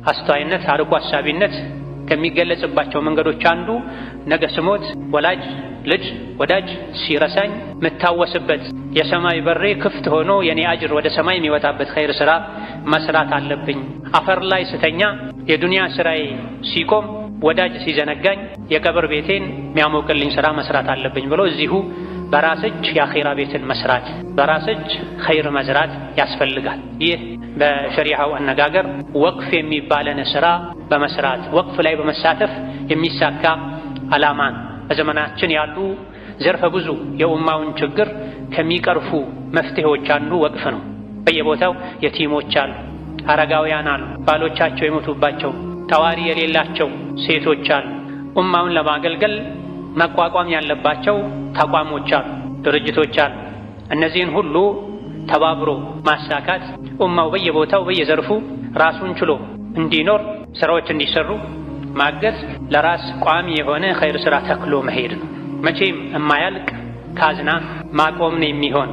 አስተዋይነት፣ አርቆ አሳቢነት ከሚገለጽባቸው መንገዶች አንዱ ነገ ስሞት ወላጅ ልጅ ወዳጅ ሲረሳኝ የምታወስበት የሰማይ በሬ ክፍት ሆኖ የኔ አጅር ወደ ሰማይ የሚወጣበት ኸይር ስራ መስራት አለብኝ። አፈር ላይ ስተኛ የዱንያ ስራዬ ሲቆም ወዳጅ ሲዘነጋኝ የቀብር ቤቴን የሚያሞቅልኝ ስራ መስራት አለብኝ ብሎ እዚሁ በራስ እጅ የአኼራ ቤትን መስራት፣ በራስ እጅ ኸይር መዝራት ያስፈልጋል። ይህ በሸሪዓው አነጋገር ወቅፍ የሚባለን ስራ በመስራት፣ ወቅፍ ላይ በመሳተፍ የሚሳካ ዓላማ ነው። በዘመናችን ያሉ ዘርፈ ብዙ የኡማውን ችግር ከሚቀርፉ መፍትሄዎች አንዱ ወቅፍ ነው። በየቦታው የቲሞች አሉ፣ አረጋውያን አሉ፣ ባሎቻቸው የሞቱባቸው ተዋሪ የሌላቸው ሴቶች አሉ። ኡማውን ለማገልገል መቋቋም ያለባቸው ተቋሞች አሉ፣ ድርጅቶች አሉ። እነዚህን ሁሉ ተባብሮ ማሳካት፣ ኡማው በየቦታው በየዘርፉ ራሱን ችሎ እንዲኖር ስራዎች እንዲሰሩ ማገዝ ለራስ ቋሚ የሆነ ኸይር ስራ ተክሎ መሄድ ነው። መቼም የማያልቅ ካዝና ማቆም ነው የሚሆን።